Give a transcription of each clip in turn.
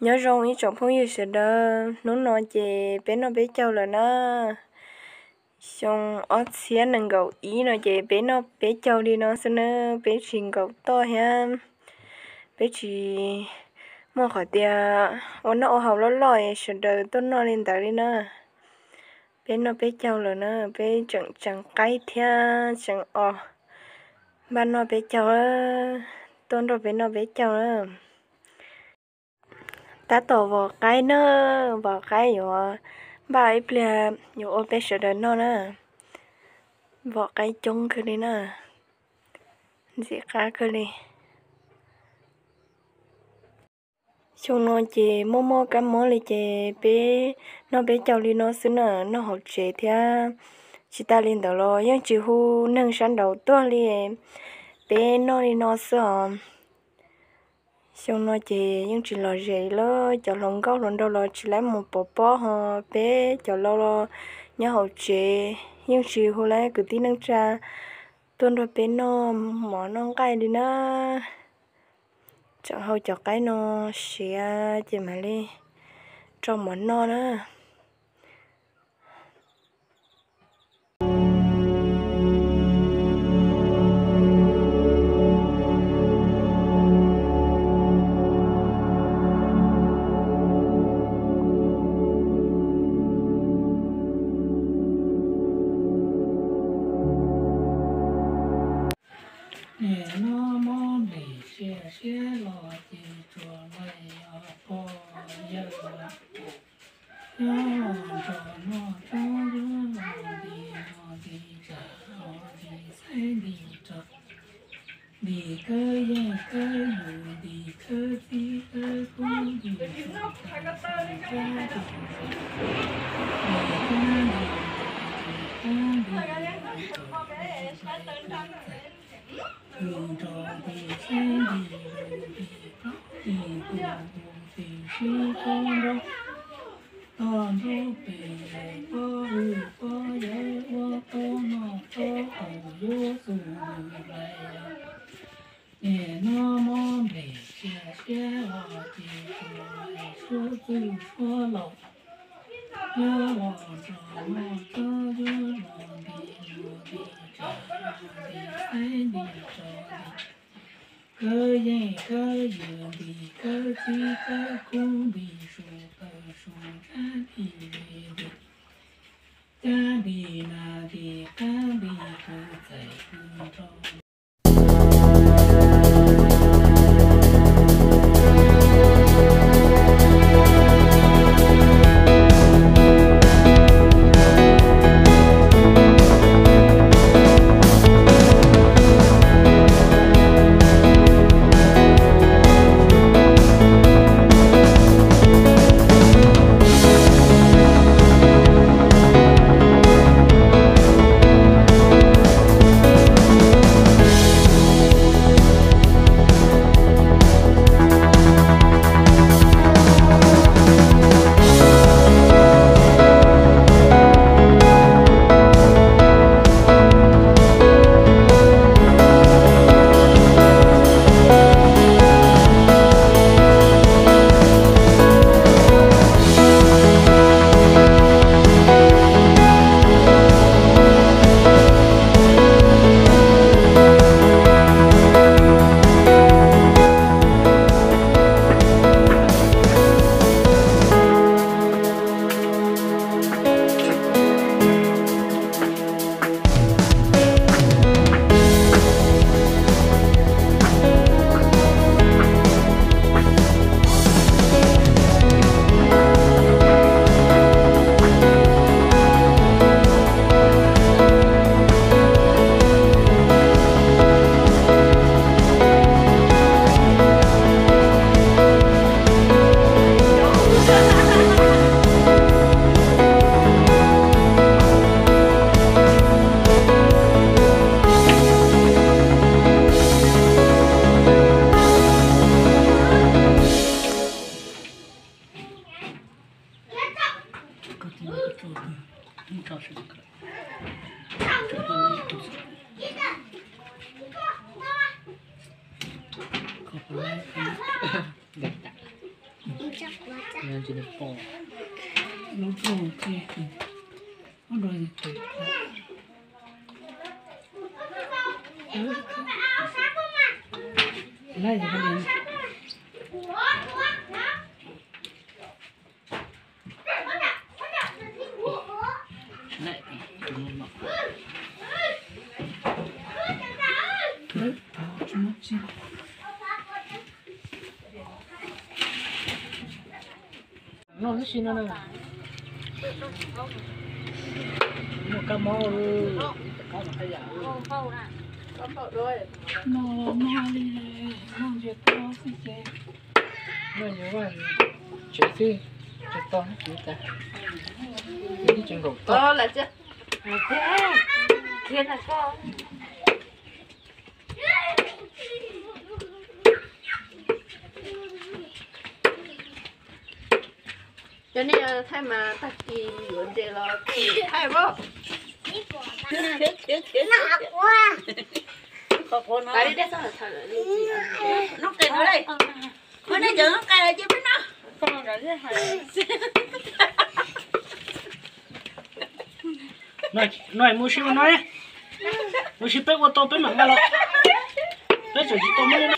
Nyob zoo ib tsoom phooj ywg sawv daws, hnub no ces peb noj peb caug lawm na. Xyoo ob txhiab nees nkaum ib no ces peb noj peb caug li no xwb na, peb tsis nkaum toj thiab. Peb tsis muaj qhov tias ua noj ua haus loj loj es sawv daws tuaj noj li ntawd li na. Peb noj peb caug lawm na, peb tseem tseem qaib thiab tseem os, npaj noj peb caug, tuaj nrog peb noj peb caug na. Tab tom vom qaib na, vom qaib yuav npaj ib pliag yuav ua peb sawv daws noj na. Vom qaib coob kawg li na, ntxim qab kawg li. Xyoo no ces muaj muaj kab mob li ces peb noj peb caug li no xwb na, noj hauv tsev thiab. Tsis tas li ntawd los yeej tsis hu neeg sab nraud tuaj li, peb noj li no xwb os. Xyoo no ces yeej tsis lom zem li, cov hluas nkauj hluas nraug los tsis laib mus pov pob ho, peb cov laus los nyob hauv tsev yeej tsis hu laib kwv tij neej tsa tuaj nrog peb noj mov noj nqaij li na. Tseem hau cov qaib no siav ces mam li rau mov noj na. Nim no mob nplim sia siab los ces tsuas lais os pog yawg. Nyob los nrog noj tsob yuav los nti los nti tsam los nti xaib nti rog, nti kawb yeej kawb yus, nti kawb txib kawb kub, nti su kawb su kab nti, nti kab nti, nti kab nti, nti kawb nti, nti kawb nti, nti rog nti xaib nti rog nti plaub nti tus nti sib kob nrog toj nrog pem pob hwj pob yawg ua pob noj pob haus yuav xu lais. Nim no mob nplim sia siab los ces tsuas lais suab txwj suab laus. Yuav los nrog noj tsob yuav los nti los nti tsam los nti xaib nti rog nti, kawb yeej kawb yws nti, kawb txib kawb kub nti, su taws su ntsab nti ze nti, cab nti nas nti qab nti kwv txais kwv nraug. Lub rooj ces ob nrog tus laij Noj ib si no na. Muaj kab mob. Noj noj li, noj ntsia tau xwb ces. Noj yuav vaj tsev xwb, tsis tau noj tsev tas. Ib tsev nkaum toj. Cov nej thaij mas tag kis yuav nres los thaij os. Noj qe no, nej cov noj qe ces peb noj. No mus si ua no, mus si peb ua tau peb mam nqa los. Peb tseem tsis tau muab li no.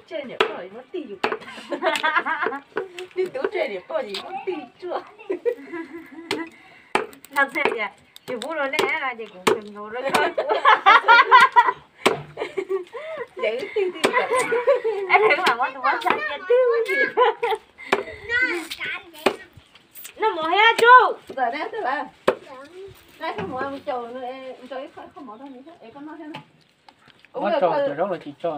Tus niam pog muab tig yus, tus tub tseg niam pog yus muab tig tsuaj. Tsis pub rau nej no ces kuv kheev nkaus rau koj. Ces wb tig tig, mam muab tus muab tsa cia twb. Noj mov thiab tsuj. Ntxawm, neb twb lawm. Neb koj mus caum nws, nrau ib qho kho mov rau nws thiab es koj noj thiab na. Muab tso cov zaub los tsis tso.